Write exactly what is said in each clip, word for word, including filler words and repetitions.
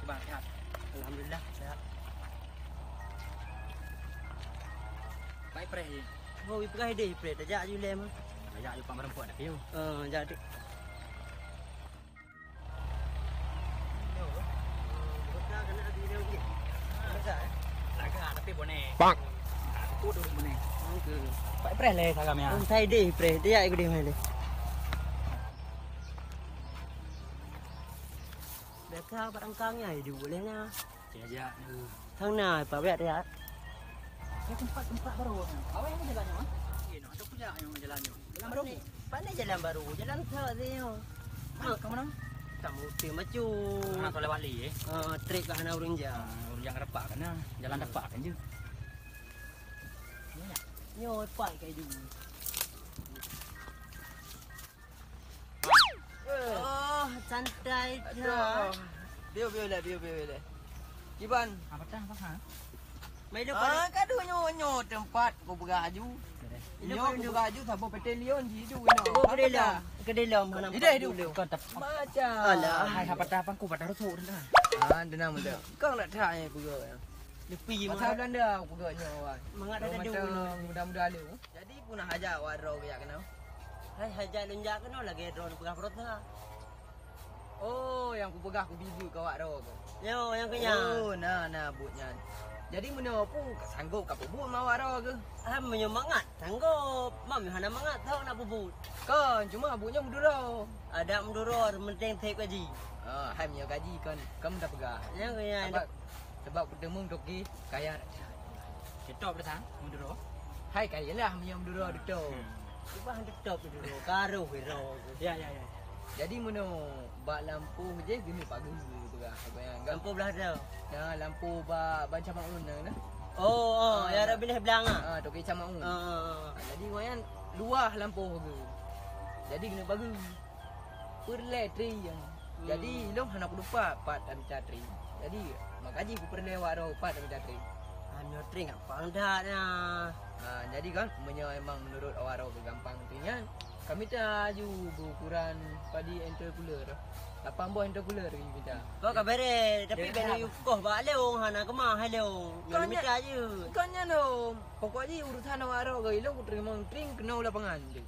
Bang, sehat? Alhamdulillah, sehat. Pai preh ye? Oh, ipreh deh, ipreh. Tajak ju lé mah. Tajak ju pang barang puak dah piu. Eh, jadi. Laga, tapi boné. Bang. Aku dulu boné. Oke. Pai preh lé salam ya. Sai deh, ipreh. Tajak ikut deh, mai deh. Biasa barang kang ya, hidup boleh na. Cek aja. Sang na, Pak, biar ya. Ya, tempat, tempat baru. Awak yang jalan nyoe? Iya, no, ada punya yang jalan nyoe. Jalan baru. Pandai jalan baru, jalan tok tu. Mana, ke mana? Tak mau tu macam. Mana soleh wali, eh? Ah, trek ke hana urang ja. Ah, urang ja repak kan, ah. Jalan depak kan je. Nyoe, Pak, kayak dulu. Oh, santai je. Aduh. Biu, biu lé, biu, biu lé. Kiban. Apa tah, apa, ha? Mai lu Ah, pada kadu nyoe, nyoe tempat ku peugah aju. Ini Nyoe ku peugah aju saboh petelion ji du inoe. Oh, kedelom. Kedelom, hana Ideh du. Kau tak Macam. Alah. Hai, apa tah, apa ku patah rusuk dah. Ah, denam tu. Kau nak tak eh peugah ya? Lepi Masa mah. Belanda ku peugah nyoe, wah. Mangat ada Orang dua. Mata muda-muda lu. Jadi pun hajat awak droe kujak keunoe? Hai, hajat lôn jak keunoe lagèe droe neupeugah peurintah. Oh, nyang kupeugah kubi buet keu awak droe keuh? Nyoe, nyang keu nyan. Oh, na, na buet nyan. Jadi meunyoe peue ka sanggôp ka peubuet ma awak droe keuh? Ah, meunyoe mangat sanggôp, ma meunyoe hana mangat, teuh na peubuet. Kon, cuma buet nyan meuduro. Adak meuduro, meunteng sép gaji. Ah, hai meunyoe gaji kon, kon meudah peugah. Nyang keu nyan. Sabab Sabab kuteumong toke kaya raja. Tetap dah sang, meuduro. Hai kaya lah meunyoe meuduro beutôi. Ubah tetap meuduro, karoh iro. Ya, ya, ya. Jadi meunyoe bak lampôh je geuneuk pageue peugah. Apa yang Lampôh blah dah. Ya, lampôh bak Banca Maun na. Oh, oh, Ah, ya Rabbi leh belang ah. Ah, toke Camaun. Ah, ah, ah. Ah, jadi wayan luah lampôh geuh. Jadi geuneuk pageue. Peureulèe tri nyan. Jadi, Hmm. ilôn hana kudeupa pat tamita tri. Jadi, maka jih kupeureulèe awak droe pat tamita tri. Nyoe tri gampang that na. Ha, jadi kan, meunyoe emang meunurot awak droe keuh gampang tri nyan, kamita aju beuukuran padi intercooler. Lapan boh intercooler kamita. Kok ka bereh, tapi Ya. bèk neuyue koh bak lôn, hana keumah lôn. Nyoe Kon mita nyan, je. kon nyan lôn. Pokok jih urusan awak droe keuh, ilôn kuteurimong tri keunoe lapangan tu.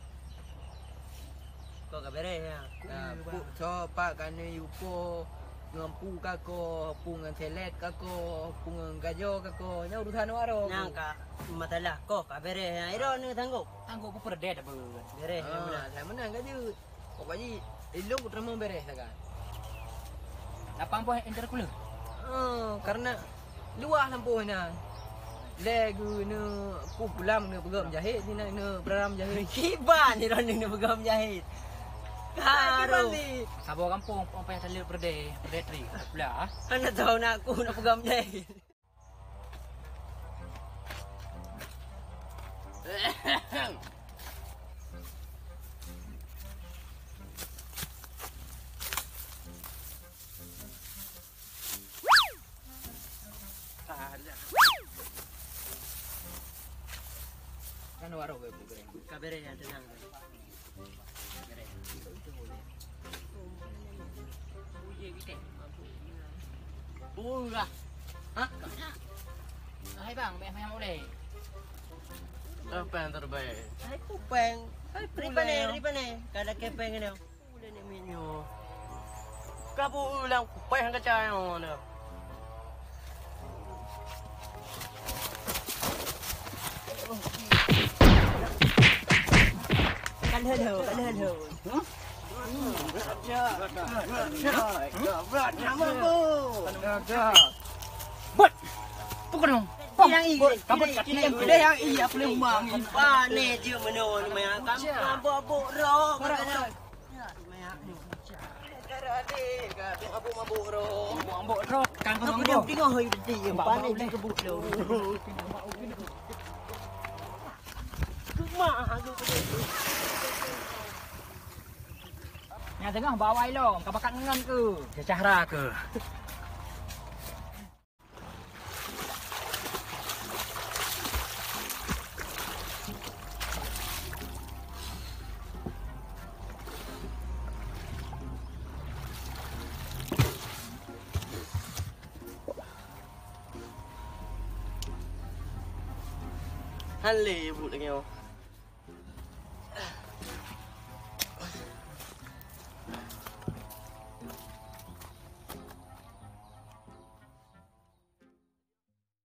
Kok ka bereh, ya? Nah, pu-, soe pat ka neuyue po, ngon pu ka ko, pu ngon selet ka ko, pu ngon gajo ka ko. Nyan urusan awak droe. Nyan ka masalah koh ka bereh, ya. Iro ni sanggup. Sanggup peureudeh dah beuet. Bereh, Ah, ya, benar. Saya menang ka jeuet. Pokok jih, ilôn kuteurimong bereh sagai. Lapan boh intercooler. Oh, karena luah lampôh na. Lé geuneuk ku pulang neuk peugah meujahet, sinan neuk peuraram meujahet. Kiban ni droeneuh neuk peugah meujahet. Kiban Karo. ni. Saboh gampông, payah taleuek peureudeh, peureudeh tri, pula. Hana tahu nak aku nak peugah meujahet. Kan warok gue, Bu, goreng. Ka bereh, ya, tenang. Udah. Hai bang, banyak-banyak boleh. Apa yang terbaik? Hai kupeng. Hai Ripane, puleng. Ripane. Kada kepeng ni. Puleng ni minyo. Kabu ulang kupeng kaca yang mana? Kan hello, kan hello. Huh? Bot! Pukul dong. Yang i, Bot, kabut yang i, kat ni. Yang i, apa ni, umang ni? Pane je meno ni, maya. Kamu mabuk-mabuk roh, kadang. Mabuk-mabuk roh. Mabuk-mabuk roh. Kan kau tengok, hoi, beti. Pane je kebut lo. Cuma aku. Nyang teungoh bawai lom, ka bakat ngon keu. Cahra keu. Alé buet lagèe nyoe.